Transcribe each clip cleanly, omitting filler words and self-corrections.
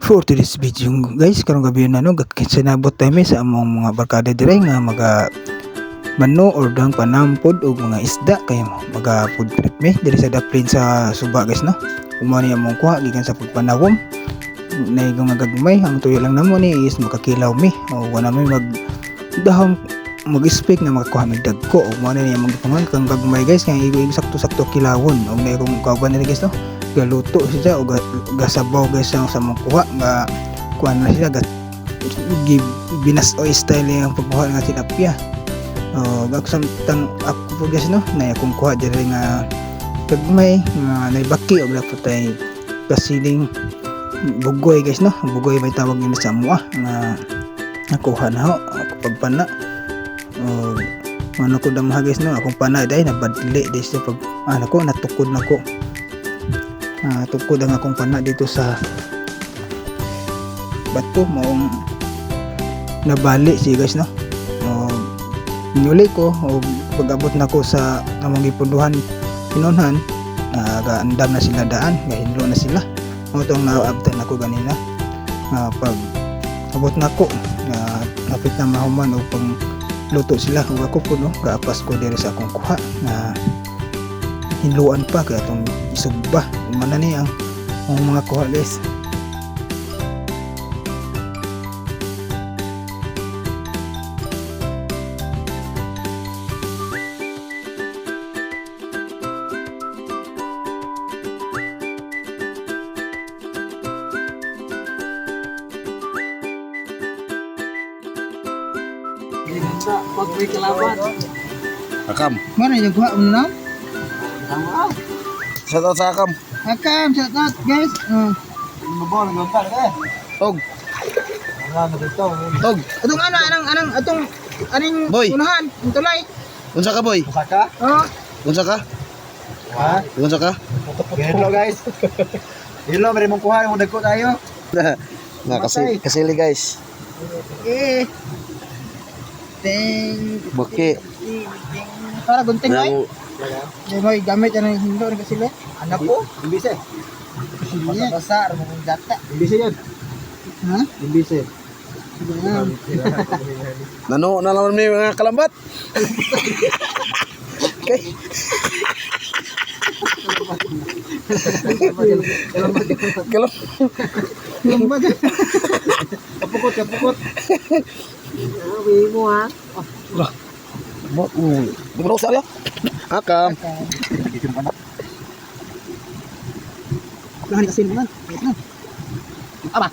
For today's video, guys, karong gabi na, no, sinabot tayo mi sa among mga barkada dire nga maga mano or dang panampod og mga isda kay maga food trip mi diri sa daplin sa suba, guys, no. Mao ni among kuha gikan sa pagpanawom na nga gagmay. Ang tuyo lang namo ni is makakilaw mi o wala mi mag dahom mag-expect na makakuha mig dagko, ug mao na ni among gipanguha kang gagmay, guys, nga igo sakto-sakto kilawon. Og na akong kauban diri, guys, no, galuto siya o gasabaw, guys, ang sa among kuha nga kuha na siya ga binas o style ang pagkuha nga tilapia. O ako samtang ako po, guys, no, na akong kuha diri nga gagmay nga naibaki og dapat ay kasiling bugoy, guys, no. Bugoy may tawag nila sa amoa nga nakuha na ho ako pagpana. O ano ko damha, guys, no, akong pana dai nabadli di siya pag ano ko natukod na ko. Ah, tukod ang akong pana dito sa bato, maong nabali siya, guys, no. O niuli ko o pag-abot na ko sa among gipunduhan pinunhan, gaandam na sila daan, gahinlo na sila. Mao tong naabtan ako ganina nga pag abot na ko na napit na mahuman og pang luto sila, ug ako po, no, gaapas ko diri sa akong kuha na hinluan pa kay atong isugba. Mana ni ang mga kuha, guys. Pag may kalaban. Akam. Mana yung kuha mo na? Shout out sa Akam. Akam, shout out, guys. Og. Og. Atong ano, anang anang atong aning Boy. unahan, ang tulay. Unsa ka, boy? Oh, Unsa ka? Ha? Unsa ka? Hello, guys. Hello, meron mong kuha, mong dagko tayo. Na kasi kasili, guys. Eh. Ting Baki. para gunting ay. Nang Di mo gamit anang hindo ni kasili. Anak ko? Imbise. Basa-basa ra mong data. Imbise yan. Ha? Imbise. nano na naman may mga kalambat. Okay. Kalam. Lambat. Kapukot, kapukot. Uwi mo ha. Mo, di mo na ya. Akam. Lahan kasi naman. Ayos na. Aba.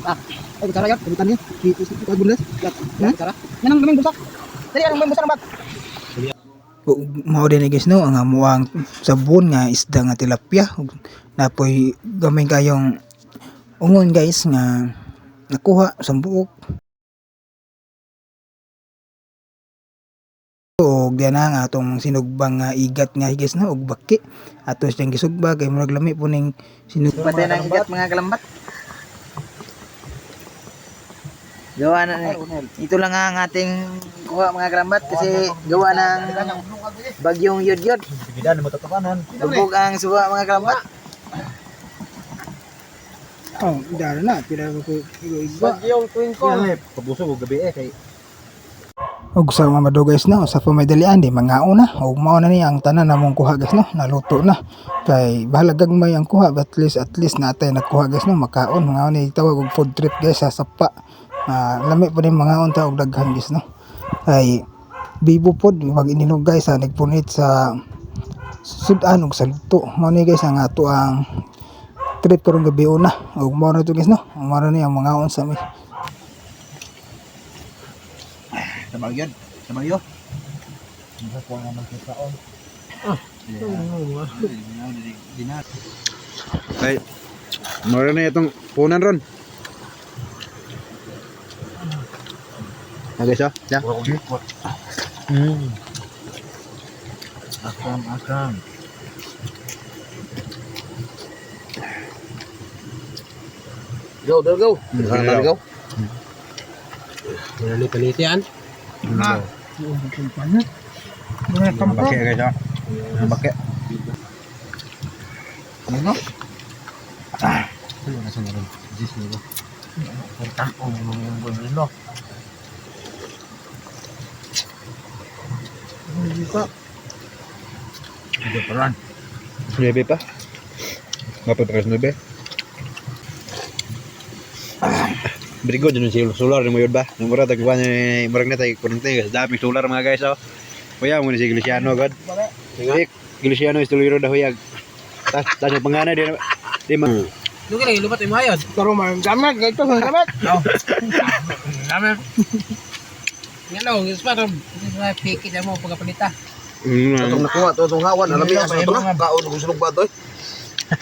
Ah. Ay, kutsara yan. Gamitan niya. Di bundas. Ha? Yan ang gamay busak. Dali ang busak ng bag. Mao din ni, guys, no, ang amuang sabon nga isda nga tilapia. Ug napoy gamay kayong ungon, guys, nga nakuha sa buok. Og diyan na nga atong sinugbang nga igat nga, guys, no, og baki ato siyang gisugba kay murag lami po ning sinug. Patay ng igat, mga kalambat. Gawa na ito lang ang ating kuha, mga kalambat, kasi gawa ng bagyong yod-yod. Bidan mo tatapanan. Lubog ang suba, mga kalambat. Oh, dara na pila ko iba. Bagyong twinkle. Pabusog og gabi eh kay Og sa mga mado, guys, no, sa may dalian di mangaon na. Og mao na ni ang tanan namong kuha, guys, no, naluto na. Kay bahala gagmay ang kuha, but at least natay nakuha, guys, no, makaon. Mangaon ni tawag og food trip, guys, sa sapa. Ah, lami pa din mangaon ta og daghan, guys, no. Kay bibo pod mag ininog, guys, sa nagpunit sa sudan og sa luto. Mao ni, guys, ang ato ang trip karong gabi una. Og mao na to, guys, no. Mao na ni ang mangaon sa mi. Sabag yun. Sabag yun. Ay. Mora na itong punan ron. Ah, guys, oh. Ya. Akam, akam. Go, go, go. Go, go. Ah. Baki, guys, oh. Baki. Ano? Diyos mo. Ang tao mo yung bulo. Hindi pa. Hindi pa rin. 9 pa. Mapit pa kasi 9. Very good, yun si solar ni mo yun ba? Nung mura, tagkuhan ni murag na tayo, kurente, kasi dami solar mga guys, oh. Kuya, mo ni si Gliciano, god. Si Gliciano is tuloy ro dahuyag. Tas, tas yung pangana, di, di ma. Lugi lagi lupat yung mayod. Pero man, gamit, ito, gamit. Gamit. Nga lang, yung pa ron. Piki na mo pagkapalita. Mm, Itong nakuha, ito, itong hawan, alam niya, sa ito na, kaon, kung sulog ba ito eh.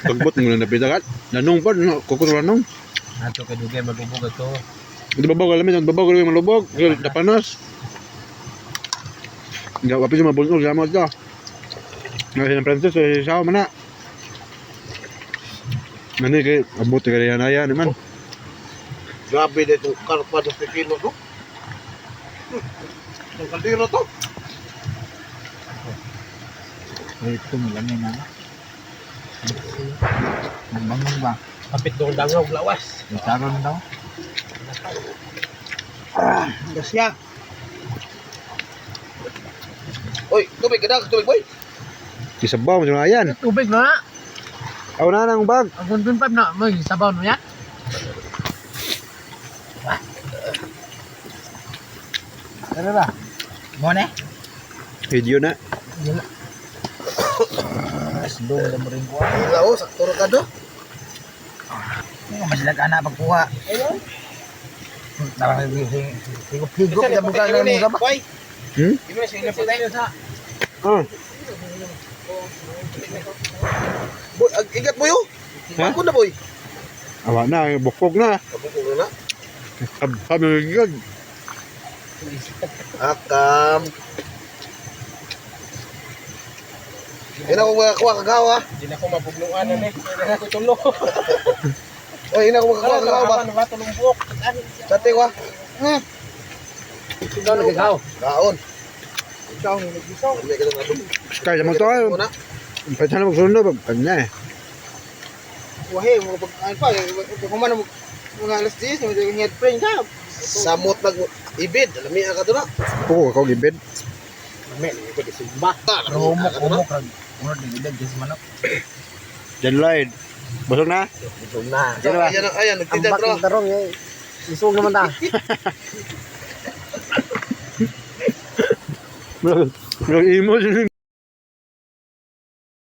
Pagbot mo na napita kat. Lanong pa, no, kukot lanong. Ato kay dugay malubog ato. Hindi babog, alam mo, babog, alam mo, malubog. Dapanos. Hindi, wapit yung mabulnog, sama ito. Ngayon, si Francis, si Sao, mana. Nani, kay, abot, kay Yanaya, naman. Grabe na itong karpa ng Pipino, no? Ang kaldero to. Ito mo lang na. Magbangon ba? Kapit doon dangaw lawas. Itaron daw. Gasya. Oy, tubig ka na, tubig boy. Isabaw mo siya ayan. Tubig na. Aw na nang bag. Ang 1.5 na may sabaw no ya. Tara ba? Mo na? Video na. Sundong na mo rin ko. Ilaw, sakto ra ka do. Hindi mo sila kana pagkuha. Tara higop higop na buka na mo ba? Hmm? Ah, Boy, ingat boy oh. Ha? Ako na boy. Awa na, bukog na. Kabukog na na. Sab sabi mo gigag. Akam. Hindi na akong makakuha kagawa. Hindi na ko mabugluan na eh. Hindi na ko tulo. Oy, hindi na akong makakuha kagawa ba? ba tulong buok? Sa wa. Ikaw nagagaw. Kaon. Ikaw nagbisaw. Kaya mo to. Una. Pwede na magsundo. Kanya eh. Wahe, mga pag ano pa, pag kumano mga alas 10, mga head frame ka. Samot nag ibid, alami ka to na. Puko ako gibid. Pero humok humok rag. Unod ni idag kasi manok. Jan Lloyd. Busog na? Busog na. Diyan ba? Ayan, ayan, nagtinda bro. tarong eh. Isog naman ta. Murag imo.